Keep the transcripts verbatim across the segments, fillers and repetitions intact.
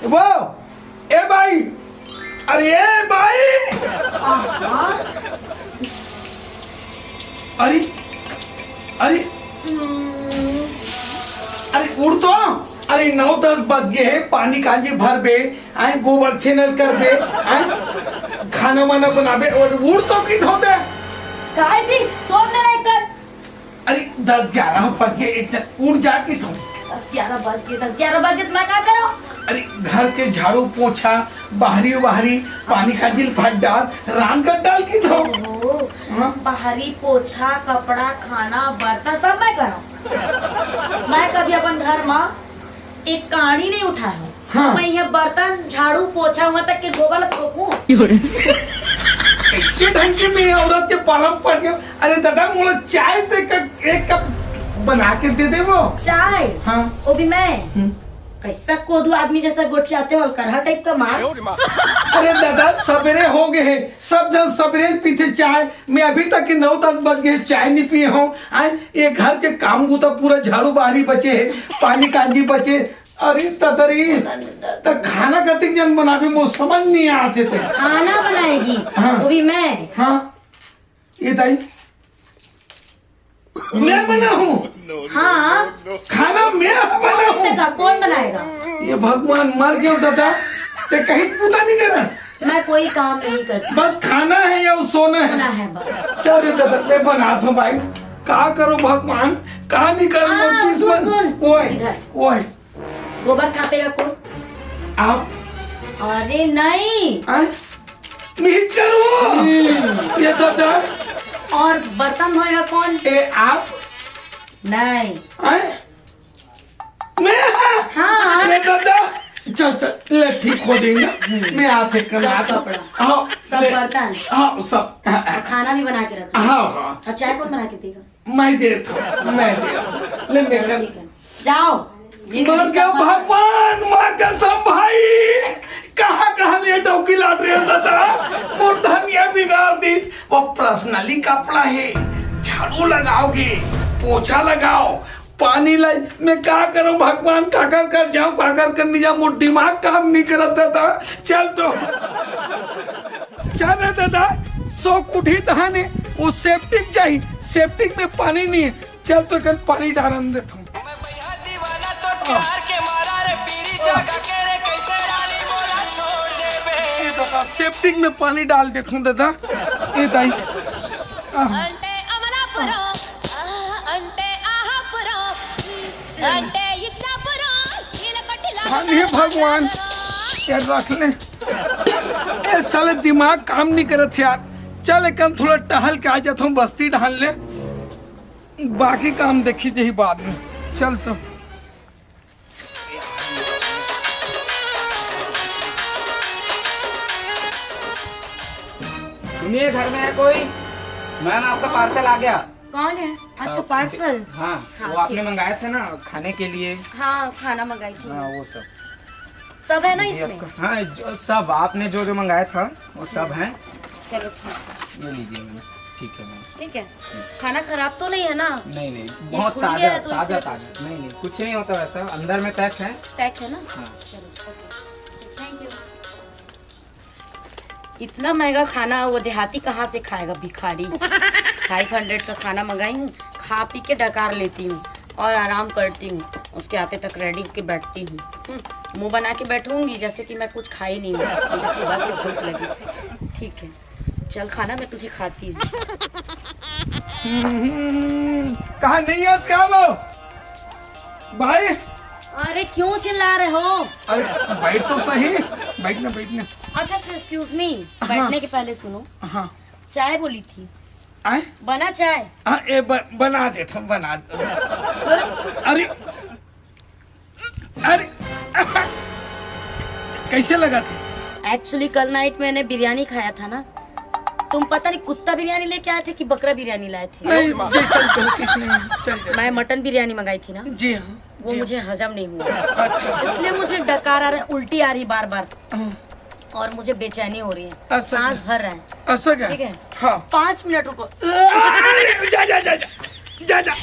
वो, ए बाई, अरे ए बाई, अरे, अरे, अरे उठ तो, अरे नौ दस बज गे हे, पानी कांजी भरबे, आय गोबर छेनल करबे, आय खाना वाना बनाबे अउ उठ तो किथे होते। काय जी, सोन नहीं कर। अरे दस ग्यारह बज गे, एक जन उठ जा किथे। दस ग्यारह बज गे, दस ग्यारह बज गे त मैं का करूं? अरे घर के झाड़ू पोछा, बाहरी वाहरी, पानी कांजी ल भर डाल, रांध कर डाल किथे। ओहो, हाँ? बाहरी पोछा, कपड़ा, खाना, बर्तन सब मैं करूं। मैं कभी अपन घर में एक काड़ी नहीं उठाए हूं। हाँ। मैं ये बर्तन, झाड़ू, पोछा, वहां तक के गोबर ल थोकूं। कैसे ढंग के मैं औरत के पालम पड़ गया। अरे दादा, मोला चाय ते क-, एक कप बना के दे दे वो। चाय? हाँ। वो भी मैं? हम्म। कैसा कोदू आदमी जैसा गोठियाते हो, करहा टाइप का मार। अरे दादा, सबेरे हो गे हे, सब जन सबेरे पीथे चाय, मैं अभी तक के नौ दस बज गे हे, चाय नहीं पिए हूं। आय, ये घर के काम बूता पूरा झाड़ू बाहरी बचे हे, पानी कांजी बचे। अरे ततरी, त खाना कतिक जन बनाबे, मोर समझ नहीं आते ते। खाना बनाएगी, हाँ। वो भी मैं। हाँ, ये ताई, मैं बनाहूं। हाँ। खाना मैं बनाहूं। कौन बनाएगा? ये भगवान, मर गयो दादा, ते कहीं पूता नहीं करस। मैं कोई काम नहीं करती। बस खाना है या वो सोना है? सोना है बस। चल रे दादा, मैं बनात हूं भाई। का करो भगवान, का नहीं करो, हाँ, मोर किस्मत। सुन, सुन। ओए, इधर। ओए। गोबर थापेगा कौन? आप। अरे नहीं। हाँ? नहीं करो। हम्म। ये दादा। और बर्तन धोएगा कौन? ए, आप। नहीं। हाँ? मैं? हाँ। अरे दादा। चल, चल, ले, ठीक हो जाएगा। हम्म। मैं आते कल सब आता। कपड़ा। हाँ, सब ले। बर्तन। हाँ, सब। हाँ, हाँ। और खाना भी बना के रखो। हाँ, हाँ। और चाय कौन बना के देगा? मैं देता हूँ, मैं देता हूँ। ले, मैं चलो, कर। ठीक है। जाओ। ये मर गया भगवान, माँ कसम भाई, कहाँ कहाँ ले डौकी लाट रहे हो दादा, मोर धनिया बिगाड़ दीस। वो पर्सनली कपड़ा है, झाड़ू लगाओगे, पोछा लगाओ, पानी लाई, मैं का करूं भगवान, काकर कर जाऊं, काकर कर नहीं जाऊं, मोर दिमाग काम नहीं करत दादा। चल तो, चल रे दादा, सो कुठी तहाने, वो सेप्टिक जाही, सेप्टिक में पानी नहीं है, चल तो कन पानी डालन देथूं। मैं भैया दीवाना तो प्यार के मारा रे, पीरी जगह के रे, कैसे रानी मोला छोड़ देबे। ये दादा, सेप्टिक में पानी डाल देथूं दादा। ये दाई। आह। अंटे अमलापुरम, आह, अंटे आहापुरम, अंटे इच्छापुरम, नीलकटिला धन हे भगवान, ये रख ले। ए साले, दिमाग काम नहीं करत यार। चल, एकन थोड़ा टहल के आ जाथों, बस्ती ढाल ले। बाकी काम देखी जाही बाद में। चल तो। सुनिए, घर में है कोई? मैम, आपका पार्सल आ गया। कौन है? अच्छा, अ, पार्सल। हाँ, हाँ, वो आपने ठीक। मंगाया था ना खाने के लिए। हाँ, खाना मंगाई थी। हाँ, वो सब। सब है ना ये इसमें? आपका, हाँ, जो, सब आपने जो जो मंगाया था, वो सब है। चलो, ठीक है। ये लीजिए मैम। ठीक है मैम। ठीक है। खाना खराब तो नहीं है ना? नहीं, नहीं, ये बहुत फूल गया ताज़ा, है तो ताज़ा, इसलिए ताज़ा। नहीं, नहीं, कुछ नहीं होता वैसा, अंदर में पैक है। पैक है ना? हाँ। चलो, ओके। Thank you. इतना महंगा खाना वो देहाती कहाँ से खाएगा, भिखारी? फ़ाइव हंड्रेड का खाना मंगाई हूँ, खा पी के डकार लेती हूँ और आराम करती हूँ। उसके आते तक रेडी होके बैठती हूँ। हम्म, मुंह बना के बैठूंगी जैसे कि मैं कुछ खाई नहीं हूँ, मुझे सुबह से भूख लगी। ठीक है, चल खाना, मैं तुझे खाती हूँ। हम्म, कहाँ नहीं है क्या वो? भाई। अरे क्यों चिल्ला रहे हो? अरे बैठ तो सही, बैठना, बैठना। अच्छा, अच्छा, एक्सक्यूज मी, हाँ। बैठने के पहले सुनो। हाँ। चाय बोली थी। आए? बना चाय? हाँ, ए, ब-, बना देता हूँ, बना दे। अरे, अरे, कैसे लगा था? एक्चुअली कल नाइट मैंने बिरयानी खाया था ना, तुम पता नहीं कुत्ता बिरयानी लेके आए थे कि बकरा बिरयानी लाए थे। नहीं, जैसा भी कहो, किस नहीं, चल जाए। मैं मटन बिरयानी मंगाई थी ना, जी हाँ, वो जी हाँ। मुझे हजम नहीं हुआ, अच्छा। इसलिए मुझे डकार आ रहा है, उल्टी आ रही बार बार, हाँ। और मुझे बेचैनी हो रही है, ऐसा सांस क्या? भर रहा है। ऐसा क्या? ठीक है, हाँ। पाँच मिनट रुको। अरे, जा, जा, जा, जा, जा, जा।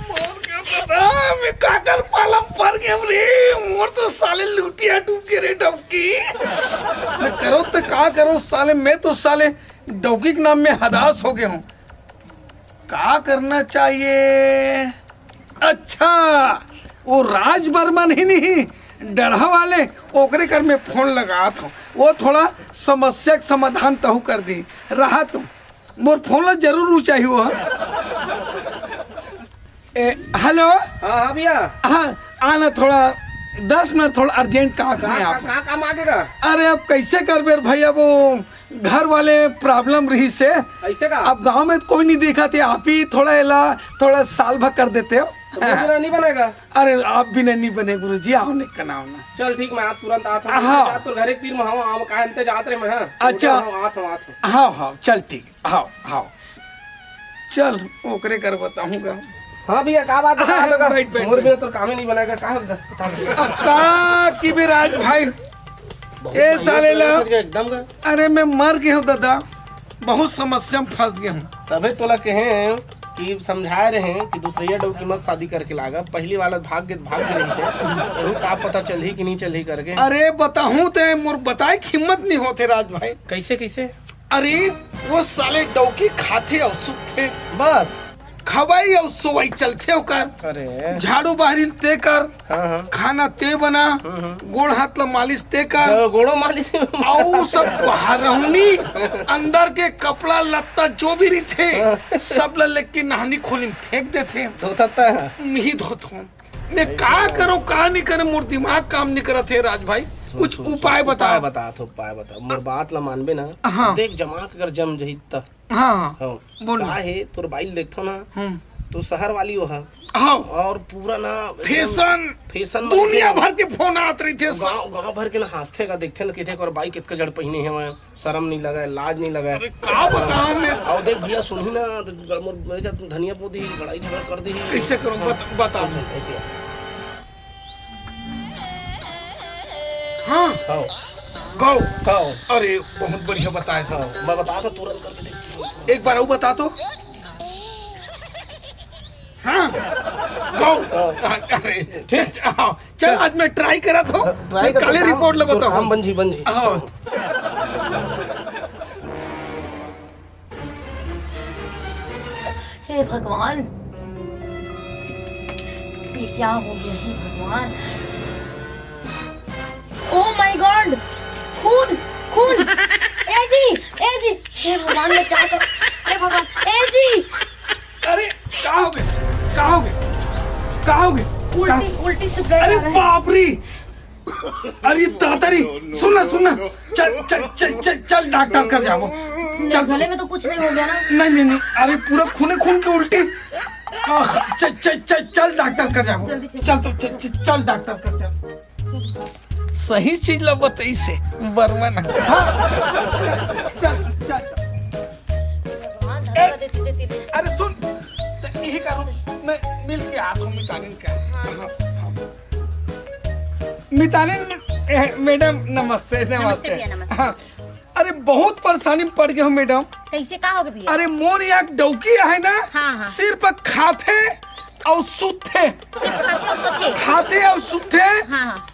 मौत का पता है। काकर पालम पर गेम रे, मोर तो साले लुटिया डूब के रे डबकी। मैं करो तो का करो साले, मैं तो साले डौकी के नाम में हदास हो गया हूँ। का करना चाहिए? अच्छा, वो राज बर्मन ही नहीं, डढ़ा वाले, ओकरे कर में फोन लगात हूँ। वो थोड़ा समस्या के समाधान तहु कर दी। रहा तुम, मोर फोन ला जरूर ऊंचाई हुआ। ए, हेलो। हाँ, हाँ भैया। हाँ, आना थोड़ा, दस मिनट, थोड़ा अर्जेंट काम है। का, आप का काम आगे का? अरे, अब कैसे करबे रे भैया, वो घर वाले प्रॉब्लम रही से। ऐसे का? अब गांव में तो कोई नहीं दिखा थे, आप ही थोड़ा एला, थोड़ा साल भर कर देते हो। तो मुझे नहीं बनेगा। अरे, आप भी नहीं बने गुरुजी, आओ नहीं कनाओ ना। चल ठीक, मैं आज तुरंत आता हूँ। हाँ। जा, तोर घर एक तीर में हूँ, आम का अंते जात रहे मैं, हाँ। अच्छा। हाँ, आता हूँ, आता हूँ। हाँ, हाँ, चल ठीक, हाँ, हाँ। चल, ओकरे कर बताऊंगा। हाँ भैया, का बात बता हाँ, दो का? बैठ, बैठ, मोर बैठ। बिना तोर कामे नहीं बनेगा, का बता दो? अब का की बे राज भाई, बहुत ए मायूस साले ला। एकदम का। अरे, मैं मर गया हूँ दादा, बहुत समस्या में फंस गया हूँ। तबे तोला कहे कि समझाए रहे कि दूसरैया डौकी मत शादी करके लागा, पहली वाला भाग के, भाग के रही से। एहू का पता चलही कि नहीं चलही करके। अरे बताहूँ ते मोर बताए के हिम्मत नहीं होते राज भाई। कैसे, कैसे? अरे वो साले डौकी खाथे अउ सुतथे। बस। खवाई अउ सोवाई चलथे ओकर। अरे। झाड़ू बहारी ते कर, हाँ, हाँ। खाना ते बना, हम्म, हम्म। गोड़ हाथ ला मालिश ते कर। हाँ, गोड़ो मालिश। अउ सब बहरौनी, अंदर के कपड़ा लत्ता जो भी रहिथे, हाँ। सब ला लेके नहानी खोली में फेंक देथे। धोता है। नहीं धोत हूँ। मैं का करूँ, का नहीं करूँ, मोर दिमाग काम नहीं करत हे राज भाई। सुन, कुछ सुन, उपाय सुन, बताओ। उपाय बता, तो उपाय बता। मोर बात ला मानबे ना, हाँ। देख जमा के अगर जम जही त। हाँ, हाँ। हाँ। बोल ना। का हे, तोर बाई ल देखथो ना, हम्म। तू शहर वाली हो हा। हाँ। और पूरा ना एकदम फैशन, फैशन में दुनिया भर के फोन आत रहिथे। गाँव, गाँव भर के ना हंसथे का, देखथे ना, कहिथे, "ओकर बाई कितका जड़ पहिने हे, शरम नहीं लगा, लाज नहीं लगा।" अरे का बताऊं मैं? और देख भैया, सुनही ना, तो मोर, मोर जब धनिया पो दी, लड़ाई झगड़ा कर दी। कैसे करूं? हाँ। बत-, बता। हाँ। हाँ। गौ। हाँ। अरे, बहुत बढ़िया बताए सर। हाँ, मैं बता तो तुरंत करके देख। एक बार और बता तो। हाँ। गौ। हाँ। अरे, ठीक। चल, हाँ, चल, चल। आज मैं try करत हूँ। हाँ, try फिर कर, काले काम, report ला तो बताऊँ। काम बन जी, बन जी। हाँ। हे भगवान, ये क्या हो गया? हे भगवान, oh my God, खून, खून। ए जी, ए जी, हे भगवान, मैं क्या कर, हे भगवान, ए जी। अरे, का हो गया? का हो गया? का हो गया? उल्टी, का? उल्टी से blood आ रहा है। अरे बाप रे! अरे दादा रे, सुन ना, सुन ना, चल, चल, चल, चल, चल डॉक्टर कर जाबो। चल। गले में तो कुछ नहीं हो गया ना? नहीं, नहीं, नहीं, अरे पूरा खूने खून की उल्टी। आह, चल, चल, चल, चल डॉक्टर कर जाबो। जल्दी चल। चल तो, चल, चल, चल डॉक्टर कर जाबो। सही चीज ला बताइस हे, बर्मन। हाँ। चल, चल। भगवान, ए, धक्का देती, देती, देती। अरे सुन, तो यही करो, मैं मिल के आता हूँ मितानिन का। हाँ। हाँ, हाँ। मितानिन, ए, मैडम, नमस्ते, नमस्ते। नमस्ते भैया, नमस्ते। हाँ। अरे, बहुत परेशानी में पड़ गया हूँ, मैडम। कैसे, का हो गया भैया? अरे, मोर एक डौकी है ना, हाँ, हाँ। सिर्फ खाथे और सुतथे। सिर्फ खाथे और सुतथे? खाथे और सुतथे। हाँ, हाँ।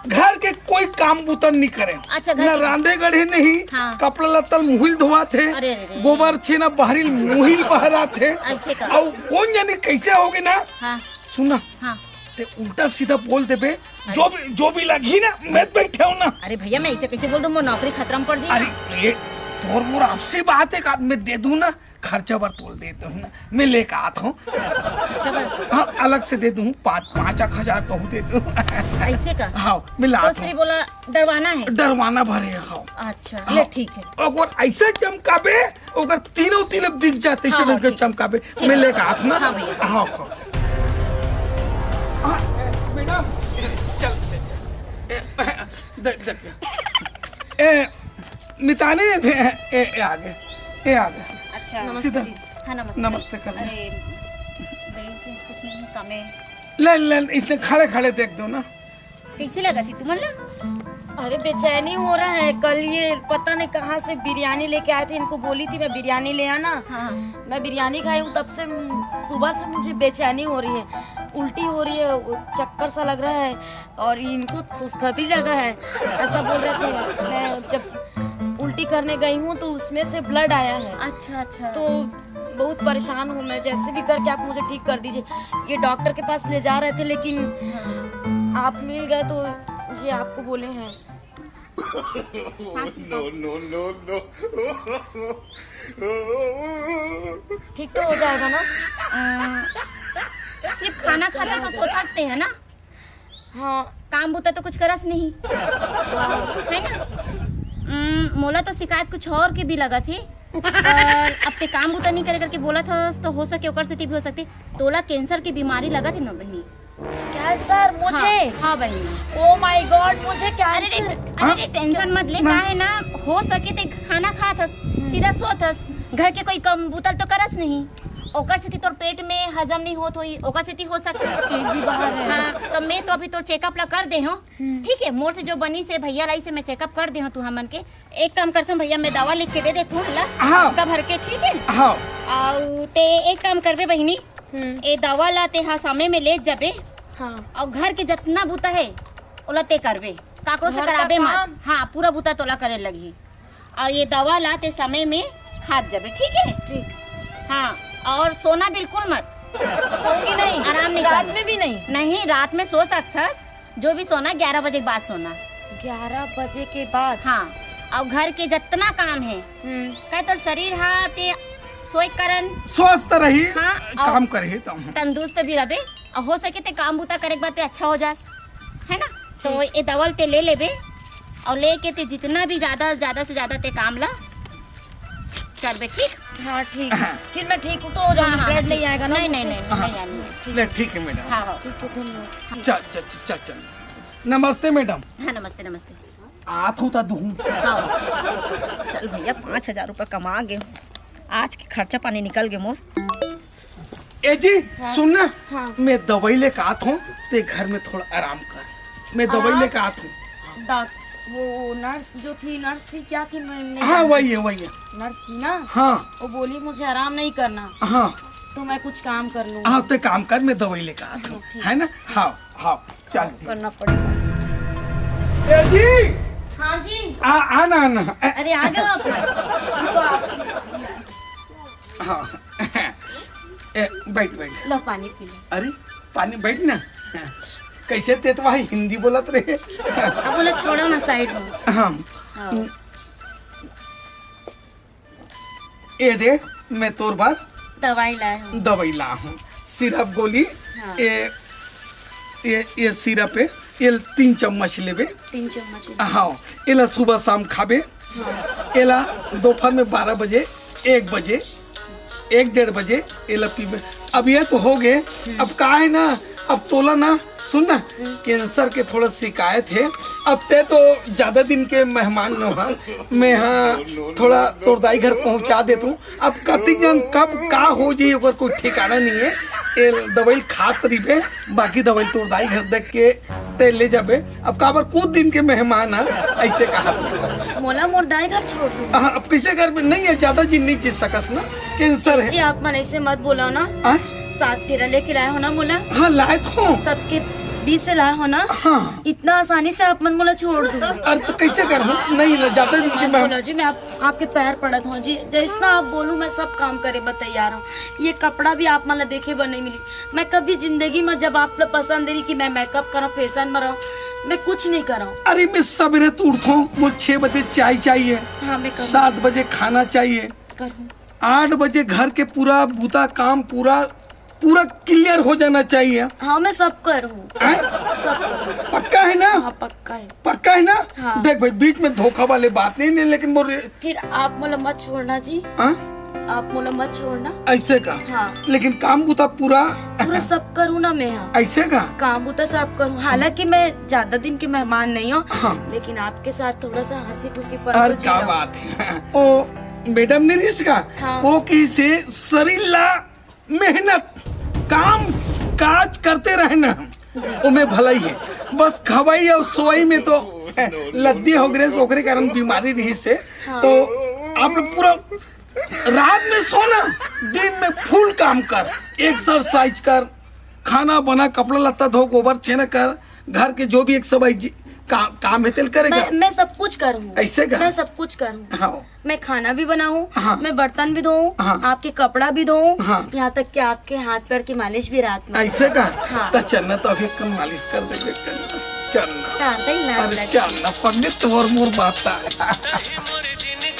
घर के कोई काम बुता नहीं करे। अच्छा, घर ना के रांधे गढ़े नहीं, हाँ। कपड़ा लत्ता ल मुहिल धोवाथे, अरे, अरे, अरे। गोबर छेना बहरी ल मुहिल बहराथे। ऐसे का? और कौन जाने कैसे होगे ना। हाँ। सुना, हाँ। ते उल्टा सीधा बोल देबे, अरे। जो भी, जो भी लगही ना, मैं बैठे हूँ ना। अरे भैया, मैं ऐसे कैसे बोल दूँ, मोर नौकरी खतरा में पड़ जाही। अरे, ये तोर मोर आपसी बात है का, मैं दे दूँ ना, खर्चा बर तोल दे दूँ ना, मैं लेके आत हूँ। खर्चा बर? हाँ, अलग से दे दूँ, पाँच, पाँच एक हजार तो दे दूँ। ऐसे का? हाँ, मैं लात तो हूँ। श्री बोला, डरवाना है? डरवाना भरे, हाँ। अच्छा, हाँ। ले, ठीक है। अगर ऐसा चमकाबे, ओकर तीनों तिलक दिख जाते, हाँ, ऐसे हाँ, करके ठीक। चमकाबे। ठीक। मैं लेके आत ना। हाँ भैया। हाँ, हाँ। हाँ, ए, मैडम, चल, चल, चल। ए, दे, दे। ए, मितानी, ए, ए, ए, आ गए। ए, आ गए। अच्छा। नमस्ते सीधा। जी। हाँ, नमस्ते। नमस्ते कर ले। अरे, बहन जी, कुछ नहीं, काम है। ले, ले, इसने खड़े खड़े देख दो ना। कैसे लगा थी तुमन ला? अरे, बेचैनी हो रहा है। कल ये पता नहीं कहाँ से बिरयानी लेके आए थे, इनको बोली थी मैं बिरयानी ले आना। हाँ। मैं बिरयानी खाई हूँ, तब से म-, सुबह से मुझे बेचैनी हो रही है। उल्टी हो रही है, वो चक्कर सा लग रहा है और इनको खुशखबरी लगा है, ऐसा बोल रहे थे। मैं जब उल्टी करने गई हूँ तो उसमें से ब्लड आया है। अच्छा, अच्छा। तो बहुत परेशान हूँ मैं, जैसे भी करके आप मुझे ठीक कर दीजिए। ये डॉक्टर के पास ले जा रहे थे, लेकिन आप मिल गए तो ये आपको बोले हैं। सांस निकाल। No, no, no, no. ठीक तो हो जाएगा ना? अ, सिर्फ खाना खाता तो सोथस ते है ना? हाँ। काम बुता तो कुछ करस नहीं, है ना? हम्म, मोला तो शिकायत कुछ और के भी लगा थी, पर अब ते काम बुता नहीं करे करके बोला था, तो हो सके ओकर सेती भी हो सकती। तोला कैंसर की बीमारी लगा थी ना बहनी? कैंसर मुझे? हाँ, हाँ बहनी। ओ माय गॉड, मुझे अरे रे, कैंसर। अरे रे, टेंशन मत ले। का है ना, हो सके ते खाना खात हस, सीधा सोत हस, घर के कोई काम बुता तो करस नहीं, ओकर सेती तोर पेट में हजम नहीं होत होई, ओकर सेती हो सकता है। पेट भी बाहर है। हाँ, तो मैं तो अभी तो चेकअप ला कर दे हूँ, ठीक है? मोर से जो बनी से भैया लाई से मैं चेकअप कर दे हूँ तू हमन के। एक काम करता हूँ भैया, मैं दवा लिख के दे देता हूँ ला, हाँ। हफ्ता भर के, ठीक है? हाँ। अउ ते एक काम करबे बहिनी, हम्म। ए दवा ला ते हा सामे में ले जबे, हाँ। अउ घर के जितना बुता है ओला ते करबे, काकरो से घर का कराबे मत। काम? हाँ, पूरा बुता तोला करे लगही। अउ ये दवा ला ते समय में खात जबे, ठीक है? ठीक। हाँ, अउ सोना बिल्कुल मत। सोऊंगी नहीं। आराम नहीं रात करना। में भी नहीं। नहीं, रात में सो सकथस, जो भी सोना ग्यारह बजे के बाद सोना। ग्यारह बजे के बाद। हाँ, अउ घर के जितना काम है, हम्म। कहे तोर शरीर हा ते सोए के कारण स्वस्थ रही, हाँ, अउ काम करही तो। तंदुरुस्त भी रहबे, अउ हो सके ते काम बुता करे के बाद ते अच्छा हो जास, है ना? तो ये दवा ते ले लेबे, अउ लेके ते जितना भी ज्यादा ज्यादा से ज्यादा ते काम ला करबे, ठीक? हाँ, ठीक। फिर मैं ठीक हूँ तो हो जाऊंगी। हाँ, हाँ, ब्लड ठीक। नहीं आएगा ना नहीं, नहीं, मुझसे? नहीं, नहीं आने वाला। ले, ठीक है मैडम। हाँ, हाँ। ठीक है, धन्यवाद। चल चल चल चल। नमस्ते मैडम। हाँ, नमस्ते, नमस्ते। आत हूँ ता दूँ। हाँ। चल भैया, पाँच हजार रुपये कमा गए, आज के खर्चा पानी निकल गए मोर। ए जी, सुन ना, हाँ। मैं दवाई लेके आत हूँ, ते घर में थोड़ा आराम कर। मैं दवाई आराम? लेके आत हूँ। डॉक्टर, वो नर्स जो थी, नर्स थी, क्या थी? मैं नहीं हाँ, जानती। वही है, वही है। नर्स थी ना, हाँ, वो बोली मुझे आराम नहीं करना, हाँ, तो मैं कुछ काम कर लूंगी। हाँ, ते काम कर, मैं दवाई लेके आत हूँ, ठीक। है ना? हाँ, हाँ, चल। करना पड़ेगा। ए जी, हाँ जी। आ, आ ना, आ ना। ए, अरे, आ गए आप। हाँ। ए, बैठ, बैठ। लो, पानी पी लो। अरे, पानी बैठ ना। कैसे ते तो भाई हिंदी बोलत रहे। अब बोला, छोड़ो ना, साइड में। हाँ। हाँ। ए दे, मैं तोर बर दवाई लाए हूँ। दवाई ला हूँ, सिरप गोली। हाँ। ए, ए, ए सिरप है, ये तीन चम्मच लेबे। तीन चम्मच। हाँ, एला सुबह शाम खाबे। एला दोपहर में बारह बजे, एक बजे, एक डेढ़ बजे एला पीबे। अब ये तो हो गए, अब का है ना, अब तोला ना, सुन ना, कैंसर के थोड़ा शिकायत है। अब ते तो ज्यादा दिन के मेहमान न हो, मैं हाँ थोड़ा तोर दाई घर पहुंचा देत हूँ। अब कति जन कब का हो जाई, ओकर कोई ठिकाना नहीं है। ए दवाई खात रहिबे, बाकी दवाई तोर दाई घर देख के ते ले जाबे। अब काबर कुछ दिन के मेहमान है, ऐसे कहा। मोला मोर दाई घर छोड़ दू। हाँ, अब कैसे घर में नहीं है, ज्यादा दिन नहीं जी सकस ना, कैंसर जी, है। आप मन ऐसे मत बोलो ना। हाँ? सात फेरा लेके लाए हो ना मोला, हाँ, लाए तो। सबके बीच से लाए हो ना। हाँ। इतना आसानी से आप मन मोला छोड़ दू। अरे तो कैसे कर हूँ? नहीं ना, ज्यादा दिन के मत मैं बोलो जी, मैं आप, आपके पैर पड़त हूँ जी। जैसना आप बोलू, मैं सब काम करे बर तैयार हूँ। ये कपड़ा भी आप मन ला देखे बर नहीं मिली। मैं कभी जिंदगी में, जब आप ला पसंद रही कि मैं मेकअप करूँ, फैशन में रहूँ, मैं कुछ नहीं करूँ। अरे मैं सवेरे तो उठता हूँ, मुझे छह बजे चाय चाहिए, हाँ, मैं करूँ। सात बजे खाना चाहिए, करूँ। आठ बजे घर के पूरा बूता काम पूरा पूरा क्लियर हो जाना चाहिए। हाँ, मैं सब करूँ। हैं? सब करूँ। पक्का है ना? हाँ, पक्का है। पक्का है ना? हाँ। देख भाई, बीच में धोखा वाले बात नहीं, नहीं, लेकिन वो रे- फिर आप मोला मत छोड़ना जी। हाँ? आप मोला मत छोड़ना। ऐसे का? हाँ। लेकिन काम बूता पूरा। पूरा सब करूँ ना मैं यहाँ। ऐसे का? काम बूता सब करूँ, हालांकि मैं ज्यादा दिन की मेहमान नहीं हूँ, हाँ। लेकिन आपके साथ थोड़ा सा हंसी खुशी पल और तो क्या जियो। बात है? ओ मैडम ने नहीं इसका, हाँ। वो कैसे शरीर ला मेहनत, काम काज करते रहना, वो में भलाई है। बस खवाई और सोई में तो लद्दी हो गए, ओकरे कारण बीमारी रही से। तो आप लोग पूरा रात में सोना, दिन में फुल काम कर, एक्सरसाइज कर, खाना बना, कपड़ा लत्ता धो, गोबर छेना कर, घर के जो भी एक सब आई जी-, का-, काम हे तेला करेगा। मैं, मैं सब कुछ करूँ। ऐसे का? मैं सब कुछ करूँ। हाँ। मैं खाना भी बनाऊँ, हाँ। मैं बर्तन भी धोऊँ, हाँ। आपके कपड़ा भी धोऊँ, हाँ। यहाँ तक कि आपके हाथ पैर की मालिश भी रात में। ऐसे का? हाँ। त चलना तो अभी कम मालिश कर दे, चलना। चाहता ही ना अरे लगे। चलना, पगली तोर मोर बात है।